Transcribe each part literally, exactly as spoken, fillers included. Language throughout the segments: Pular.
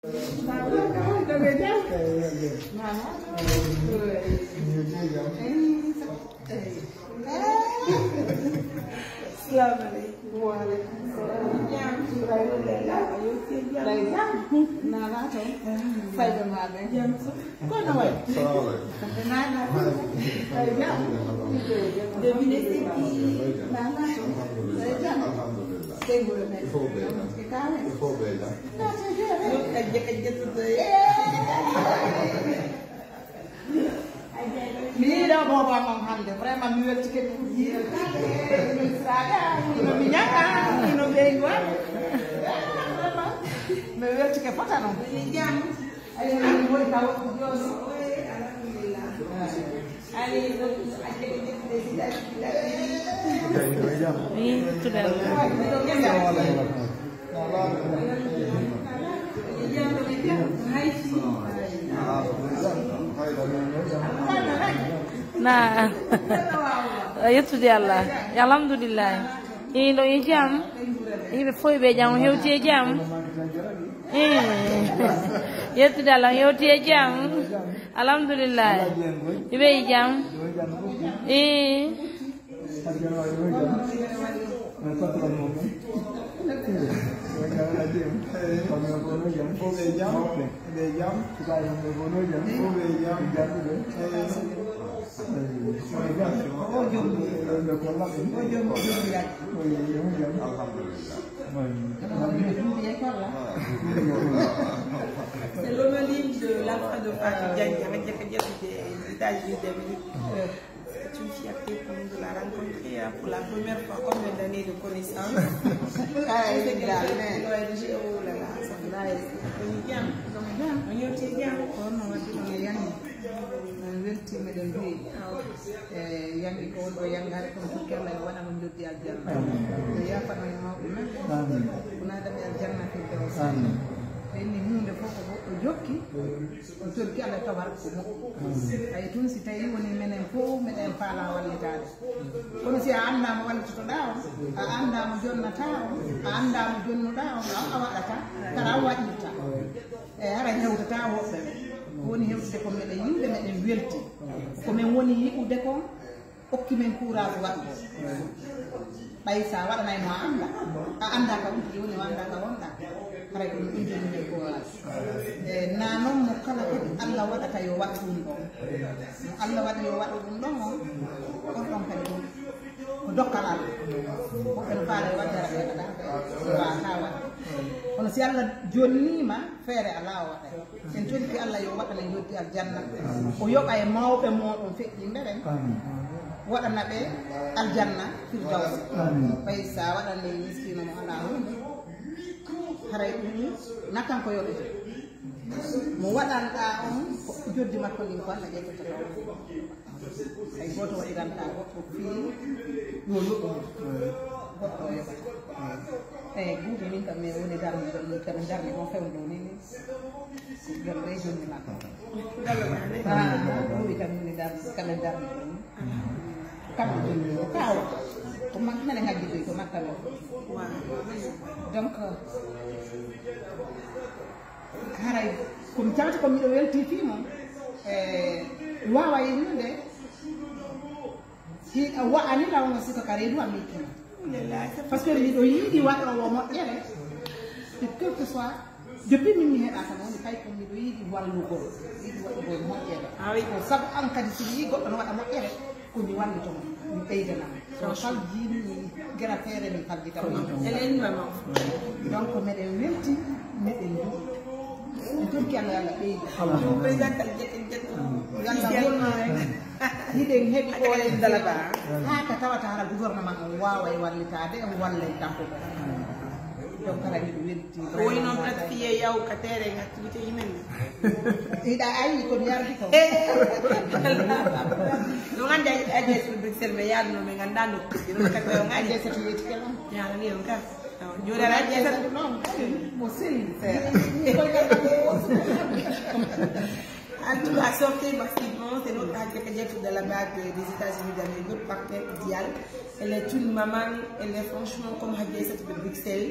Assalamu alaikum. Wa alaikum salam. Jam. Alhamdulillah. Jam. Fayda ma ɓe. Jam. Kono way. Salamu alaikum. Nana. Ay, jam. Alhamdulillah. Nana. Ay, jam. Alhamdulillah. Sey gure men. Il faut ɓeyda. Ke kawe. Il faut ɓeyda. Kajje, kajje, to doye. Mi yiɗa booba noon hannde, vraiment mi weltike ɗum. Ministre Aga, hino mi ñaga, hino ɓeyngu am. Vraiment, mi weltike fota noon. Jam. Ayo, min woni ka woɗɗi jooni. Alhamdulillah. Allez, donc, accueillez les invités. Oui, tout à l'heure. Na. Yettude Allah. Alhamdulillah. Ii, ɗo e jam. Yimɓe fof ɓe jam, hewti e jam. Ii. Yettude Allah, hewti e jam. Alhamdulillah. Iɓe e jam. Ii. C'est l'homonyme de l'enfant de Fatou Diagne, avec Jaka Diatou des États-Unis d'Amérique. C'est une fierté pour nous de la rencontrer, hein, pour la première fois, combien d'années de connaissance. Ah, c'est que la O N G, oh là là, ça fait plaisir. On y vient, on y vient. On y vient. Kono waɗi ɗum e yanni. En weltii, meɗen duwi. E yanni ko wonɗo yanngaade, kono pour que Allah yo waɗan on njoddi aljanna. Yo yaafano e mawɓe men. Ko naada ɓe aljanna Firdaws. Ɓenni huunde fof ko goɗɗo jokki. On torki Allah tawar ko moƴƴi. Ay tun si tawi woni menen fof meɗen faala wallitaade. Kono si a anndaa mo wallitotoɗaa on, a anndaa mo jonnataa on, a anndaa mo jonnuɗaa on, a, a waɗataa, kala a waɗirtaa. E hara hewtataa woɓɓe ɓe. Ko woni hewtude ko meɗen yi'ude, meɗen welti. Ko men woni yi'ude kon, okki men courage waɗgo. Ɓay sa waɗanay mo a annda, a annda ka woni, woni o annda ka wonɗa. Haray ko ɗum ɓeydi men courage. E na non mo kala kadi Allah waɗata yo waɗ ɗum ɗon. Mo Allah waɗi yo waɗ ɗum ɗon on, on ɗon kadi ɗum ko dokkal Allah. Woɓɓe no faala yo waɗde, ara ɓe waɗa, ɓe waawataa waɗde. Kono si Allah jonnii ma, feere alaa o waɗay. En torike Allah yo waɗan en njoddi aljanna. O yoɓa e mawɓe mooɗon feƴƴinɓe ɓen. Waɗana ɓe aljanna Firdaws. Ɓay sa waɗani miskiino mo alaa huunde, haray ɗum nattan ko yoɓete. Mo waɗanɗaa on ko joddi makko ndin ko Allah ƴettata ɗon. Hay gooto waɗirantaa goɗɗo fii yo yoɓu mo. Goɗɗo o yoɓata. Eyi, buubi min kam mi woni darnde ɗon, min kam mi darni ɗon fewndo ni ni. Ko jom ɓe jonni makko. Ah, buubi kam min mi darni, kam mi darni ɗon ni. Kam mi jonni ɗon. Kaawa. Ko mak-, mene ngajji ɗoy, ko makka ɗon. Donc, haray, ko mi tawata ko miɗo weltii fii mon, e, waawa innude, si a wa'ani law no sika ka reedu am mikkino. Parce que miɗo yiɗi waɗoowo moƴƴere, e quel que soit, depuis min mi heɓa tan woni kay ko miɗo yiɗi wallugol, yiɗi waɗugol moƴƴere. Ah oui. Ko sabu an kadi si mi yii goɗɗo no waɗa moƴƴere, ko mi wallito mo, mi ɓeydana mo. Kono fal jiimi mi gera feere mi fal gita mo. Elen mama. Donc meɗen welti, meɗen du. En torki Allah, Allah ɓeyda. Président Algete Gete. Allah wonno en. Hiɗen heɓi ko en dalaba. Haa ka tawata hara gouvernement on waaway wallitaade, en wallay kanko. Donc kala miɗo welti. Ko woni noon, ɗat fiye yaw ka terrain activité yimɓe. Hiɗa ayi ko mi yardi ko. No ngannde a jeeyi Bruxelles, mais yaadu no mi ngannda nokku. Ɗum kadi ko ngannde. Aja sati yetti kala. Yaadu ni on ka. Jooni aɗa aja sati. Non, mo selli. En tout cas, sortez massivement, c'est notre Hadja de la base des États-Unis d'Amérique, notre partenaire idéal. Elle est une maman, elle est franchement comme Hadja Aïssatou de Bruxelles.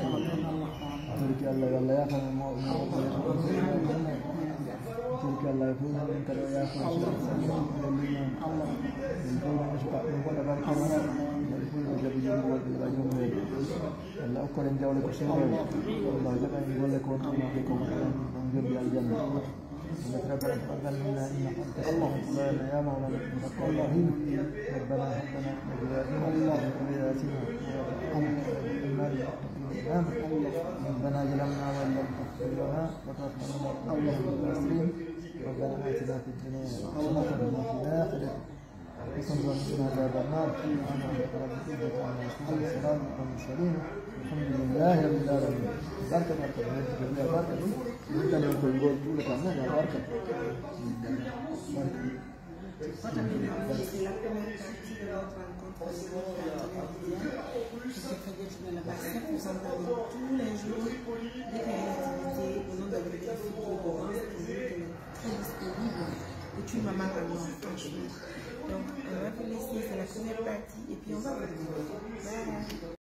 وسلم. Torki Allah yo Allah yaafana mo, mo, mo, mo. Torki Allah yo fewnan en kadi o yaafo en suka en liman. En fewnan en suka en goɗa barke mo. En fewnan jabi jabi wonɓe ila jom reeɓe. Allah okkoren jawle ko seeɗa. Allah jaɓa en golle ko wonɓe ko on jobbi aljanna. ربنا تقبل منا إنك أنت السميع العليم يا مولانا إنك أنت الرحيم. ربنا هب لنا من أزواجنا وذرياتنا قرة أعين واجعلنا للمتقين إماما. ربنا ظلمنا وإن لم تغفر لنا وترحمنا لنكونن من الخاسرين. ربنا آتنا في الدنيا حسنة وفي الآخرة وكم ظلمنا عذاب النار. سبحان ربك رب العزة عما يصفون، وسلام على المرسلين، والحمد لله رب العالمين. Barka, barka, barka, barka. Min tan on koye ngol juulata, non, barka. Barka. C'est la première partie de notre rencontre. Je fais de la vaccine, vous entendez tous les jours des activités au nom de la Figure de Danse, qui est très disponible. Et tu m'as mal alors, franchement. Donc, on va vous laisser, c'est la première partie, et puis on va vous dire. Bye.